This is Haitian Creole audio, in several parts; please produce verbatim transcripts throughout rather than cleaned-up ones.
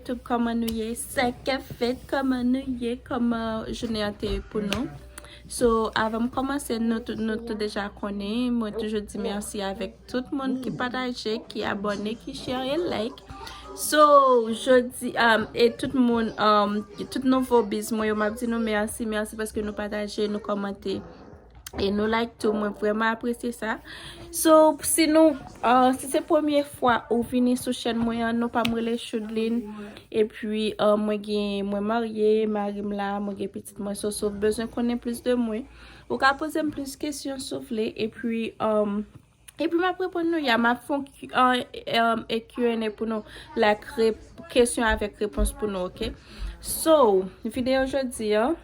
YouTube, kòman nou ye? Sa k ap fèt? Kòman nou ye? Kòman jounen an te ye pou nou? So, avan m kòmanse, nou tout, nou tout deja konnen, mwen toujou di mèsi avèk tout moun ki pataje, ki abòne, ki share e like. So, jodi, um, e tout moun, um, tout nouvo biz mwen yo, m ap di nou mèsi, mèsi paske nou pataje, nou kòmante. E nou like tou, mwen vrèman apresye sa. So, si nou, uh, si se premye fwa ou vini sou chèn mwen an, non pa m rele Chudlin. Epi, uh, mwen gen, mwen marye, mari m la, mwen gen pitit mwen. So, si w bezwen konnen plis de mwen, ou ka poze m plis kesyon si w vle. Epi, um, epi m ap reponn nou, ya, m ap fè yon Q-, uh, um, e Q and A pou nou, like, rep-, kesyon avèk repons pou nou, ok? So, videyo jodi an,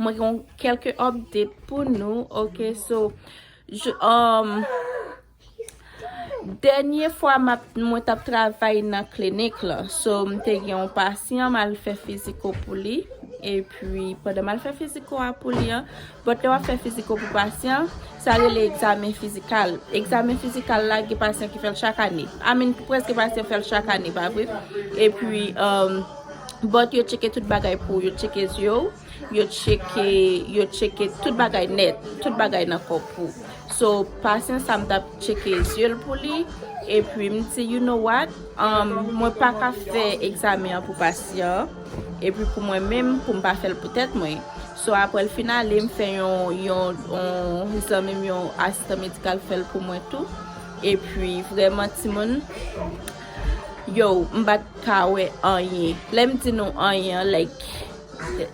mwen gen kèlke update pou nou, ok? So, je, um, dènye fwa m ap, mwen t ap travay nan klinik la. So, m te gen yon pasyan, m al fè fiziko pou li. Epi, pandan m al fè fiziko a pou li an, but lè w ap fè fiziko pou pasyan, sa rele egzamen fizikal. Egzamen fizikal la, gen pasyan ki fè l chak ane. I mean, prèske pasyan fè l chak ane, pa vre? Epi, um, but yo tcheke tout bagay pou ou. Yo tcheke zye w, yo tcheke, yo tcheke tout bagay nèt, tout bagay nan kò pou ou. So, pasyan sa m t ap tcheke zye l pou li, epi m di, you know what? Um, mwen pa ka fè egzamen an pou pasyan an, epi pou mwen menm, pou m pa fè l pou tèt mwen. So, apre l fin ale, m fè yon, yon, yon zanmi m, yon asistan medikal fè l pou mwen tou. Epi, vrèman, timoun, yo, m pa t ka wè anyen. Lè m di nou anyen an, like,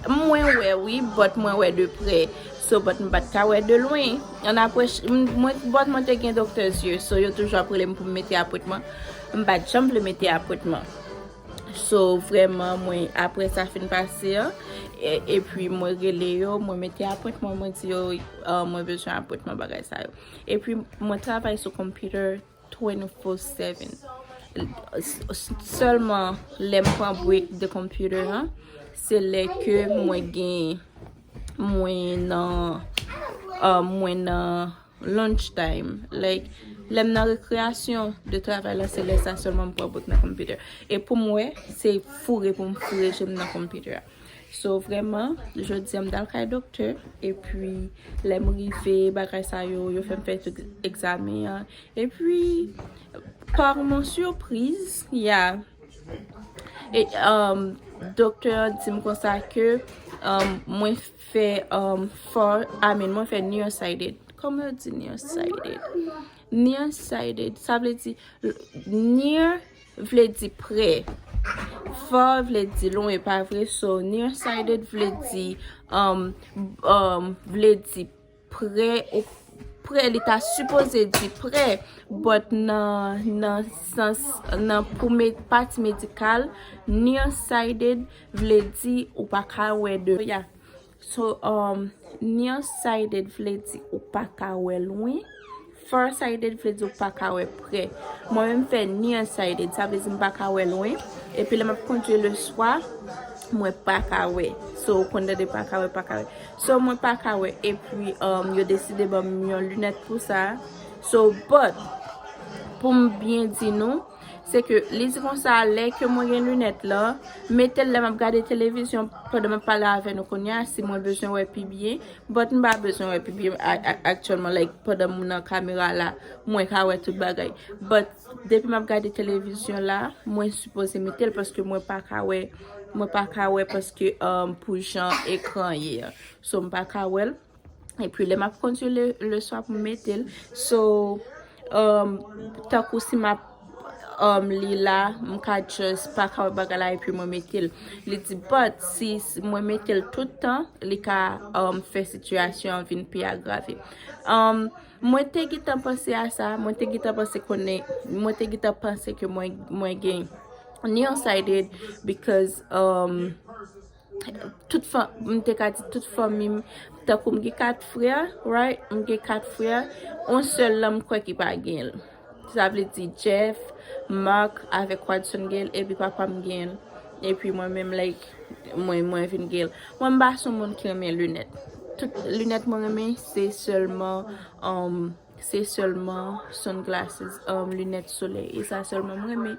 mwen wè wi, but mwen wè de prè. So, but m pa t ka wè de lwen. An apre, ch-, m-, mwen, but mwen te gen doktè zye. So, yo toujou ap rele m pou m mete apwentman. M pa t janm vle mete apwentman. So, vrèman, mwen, apre sa fin pase an, e, epi mwen rele yo, mwen mete apwentman, mwen di yo, uh, mwen bezwen apwentman, bagay sa yo. Epi, mwen travay sou computer twenty-four seven. S-, s-, sèlman lè m pran break de computer an, se lè ke mwen gen, mwen nan, uh, mwen nan lunch time. Like, lè m nan rekreyasyon de travay la, se lè sa sèlman m pran break nan computer. E pou m wè, se foure pou m foure je m nan computer a. So, vrèman, jodi a m t al kay doktè, epi lè m rive, bagay sa yo, yo fè m fè tout egzamen an. Epi, par mon surprise, yeah. E, um, doktè an di m konsa ke, um, mwen fè, um, far, I mean, mwen fè nearsighted. Kòman yo di nearsighted? Nearsighted, sa vle di, near vle di prè. Far vle di lwen, pa vre? So, nearsighted vle di, um, um, vle di prè, ou prè, li ta sipoze di prè, but nan, nan sans, nan pou me-, pati medikal, nearsighted vle di ou pa ka wè de, yeah. So, um, nearsighted vle di ou pa ka wè lwen. Farsighted vle di ou pa ka wè prè. Mwen menm fè nearsighted, sa vle di m pa ka wè lwen. Epi lè m ap kondui le swa, mwen pa ka wè. So, ou konn tande pa ka wè, pa ka wè. So, mwen pa ka wè. Epi, um, yo deside ban m yon linèt pou sa. So, but, pou m byen di nou, se ke li di konsa, lè ke mwen gen linèt la, mete l lè m ap gade televizyon, pandan m ap pale avè nou kounye a, si mwen bezwen wè pi byen, but m pa bezwen wè pi byen a-, a-, aktyèlman, like, pandan m nan kamera la, mwen ka wè tout bagay. But depi m ap gade televizyon la, mwen sipoze mete l paske mwen pa ka wè, mwen pa ka wè paske, um, pou jan ekran ye a. So, m pa ka wè l. Epi lè m ap kondui le, le swa pou m mete l. So, um, tankou si m ap, um, li la, m ka just pa ka wè bagay la epi mwen mete l. Li di, but si s-, mwen mete l tout tan, li ka, um, fè sitiyasyon an vin pi agrave. Um, mwen te gentan panse a sa, mwen te gentan panse konnen, mwen te gentan panse ke mwen, mwen gen nearsighted because, um, tout fa-, m te ka di tout fanmi m, tankou m gen kat frè, right? M gen kat frè, yon sèl lan m kwè ki pa gen l. Sa vle di Jeff, Mark avèk Watson gen l, epi papa m gen l. Epi mwen menm, like, mwen, mwen vin gen l. Mwen m pa se yon moun ki renmen linèt. Tout linèt mwen renmen, se sèlman, um, se sèlman sunglasses, um, linèt solèy. E sa sèlman mwen renmen.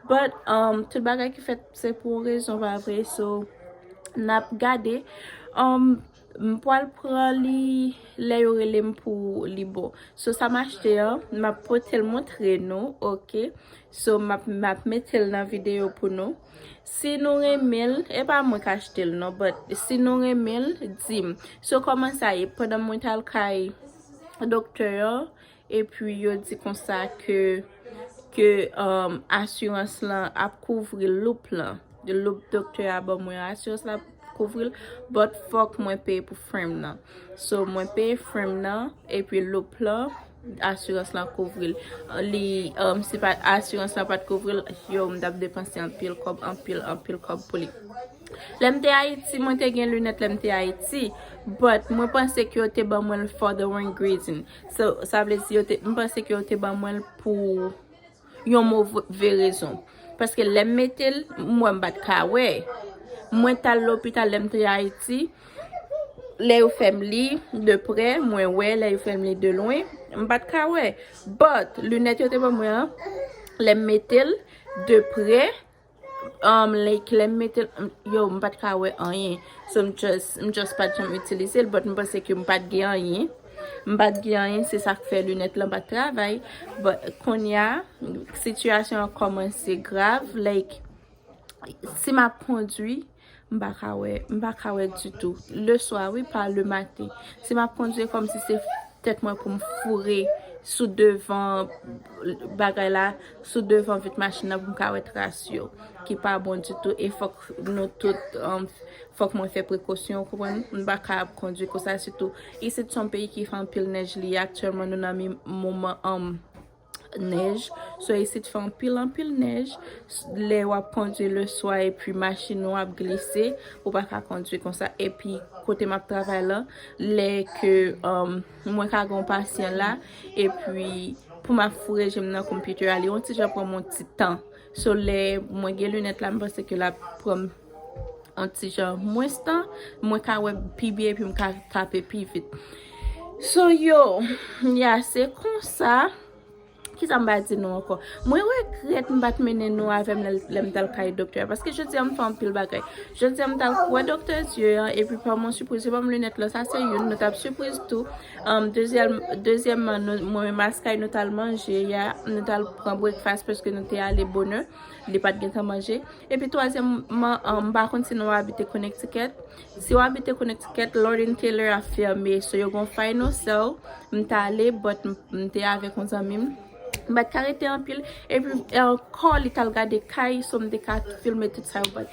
But um, tout bagay ki fèt se pou yon rezon, pa vre? So n ap gade. Um, m pral pran li lè yo rele m pou li bon. So sa m achte an, m ap pote l montre nou, ok? So m ap, m ap mete l nan videyo pou nou. Si nou renmen l, e pa mwen k achte l non, but si nou renmen l, di m. So kòman sa ye? Pandan mwen t al kay doktè an, epi yo di konsa ke, ke um, asirans lan ap kouvri loup lan. Loup doktè a ban mwen, asirans la ap kouvri l, but fòk mwen peye pou frame nan. So mwen peye frame nan, epi loup lan, asirans lan kouvri l. Li, um, si pa asirans lan pa t kouvri l, yo, m t ap depanse anpil kòb, anpil, anpil kòb pou li. Lè m te Ayiti, mwen te gen linèt lè m te Ayiti, but mwen panse ke yo te ban mwen l for the wrong reason. So sa vle di yo te, m panse ke yo te ban mwen l pou yon move rezon. Paske lè m mete l, m wè m pa t ka wè. Mwen t al lopital lè m te Ayiti, lè yo fè m li de prè, mwen wè, lè yo fè m li de lwen, m pa t ka wè. But linèt yo te ban mwen an, lè m mete l de prè, um, like, lè m mete l, yo, m pa t ka wè anyen. So m just, m just pa t janm itilize l, but m panse ke m pa t gen anyen. M pa t gen anyen, se sa k fè linèt lan pa t travay. But kounye a, sitiyasyon an kòmanse grav, like, si m ap kondwi, m pa ka wè, m pa ka wè ditou. Le swa, wi, pa le maten. Si m ap kondwi, kòmsi se tèt mwen pou m foure sou devan bagay la, sou devan vit machin nan pou m ka wè tras yo, ki pa bon ditou. E fòk nou tout, um, fòk mwen fè prekosyon, ou konprann? M pa ka ap kondwi konsa, sitou isit se yon peyi ki fè anpil nèj, li aktyèlman nou nan mi-, moman, um, nèj. So isit fè anpil, anpil nèj. Lè w ap kondwi le swa epi machin ou ap glise, ou pa ka kondwi konsa. Epi kote m ap travay la, lè ke, um, mwen ka gen yon pasyan la, epi pou m ap foure je m nan konpitè a, li yon ti jan pran m yon ti tan. So lè mwen gen linèt la, m panse ke l ap pran m yon ti jan mwens tan, mwen ka wè pi byen epi m ka tape pi vit. So yo, ya, se konsa. Kisa m va di nou ankò? Mwen regrèt m pa t mennen nou avè m lè, lè m t al kay doktè a, paske jodi a m fè anpil bagay. Jodi a m t al wè doktè zye an, epi pa mwen sipriz, yo ban m linèt lan, sa se youn, nou t ap sipriz tou. Um, dezyèm, dezyèmman, nou, mwen menm ak Sky, nou t al manje, ya, nou t al pran breakfast paske nou te ale bonè, li pa t gentan manje. Epi twazyèmman, um, m pa konn si nou abite Connecticut. Si w abite Connecticut, Lord and Taylor ap fèmen, so yo gon final sale. M t ale, but m, m te avèk yon zanmi m. M pa t ka rete anpil. Epi, ankò, li t al gade kay, so m te ka filme tout sa yo, but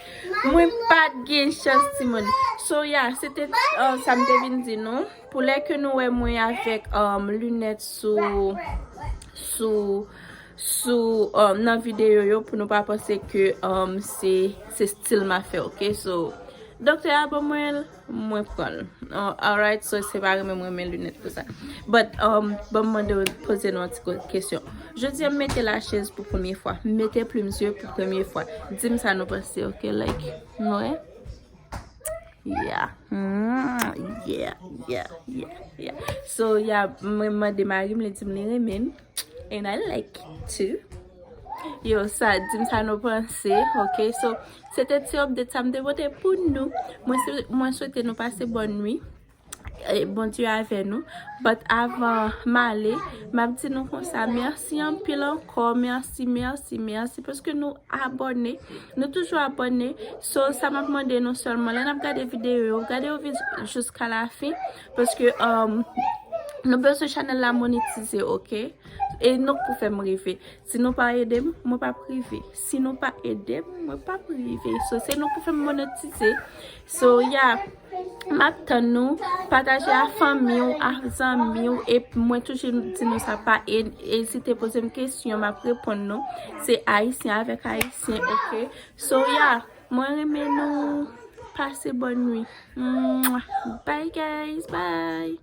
mwen pa t gen chans, timoun. So, ya, se te, uh, sa m te vin di nou. Pou lè ke nou wè mwen avèk, um, linèt sou, sou, sou, um, nan videyo yo, pou nou pa panse ke, um, se, se stil m ap fè, ok? So, doktè a ban mwen l, mwen pran l. Uh, alright, so se pa renmen mwen renmen linèt konsa. But, um, ban m mande w poze nou yon ti ko-, kesyon. Jodi a m mete lachèz pou premye fwa. M mete plim zye pou premye fwa. Di m sa nou panse, ok? Like, nou wè? Yeah. Mm, yeah, yeah, yeah, yeah. So, yeah, mwen mande mari m, li di m li renmen m. And I like it too. Yo, sa, di m sa nou panse, ok? So, se te ti update sa m te pote pou nou. Mwen swe-, mwen swete nou pase bòn nwi. E, Bondye avè nou. But avan m ale, m ap di nou konsa, mèsi anpil ankò, mèsi, mèsi, mèsi, paske nou abòne. Nou toujou abòne. So, sa m ap mande nou sèlman, lè n ap gade videyo yo, gade yo vi-, jiska la fen, paske, um, nou bezwen chanèl la monetize, ok? E nou k pou fè m rive. Si nou pa ede m, mwen p ap rive. Si nou pa ede m, mwen p ap rive. So, se nou k pou fè m monetize. So, yeah. M ap tann nou, pataje a fanmi w, a zanmi w, e mwen toujou di nou sa, pa e-, ezite poze m kesyon, m ap reponn nou. Se Ayisyen avèk Ayisyen, ok? So, yeah, mwen renmen nou, pase bòn nwi. Mwah. Bye, guys, bye.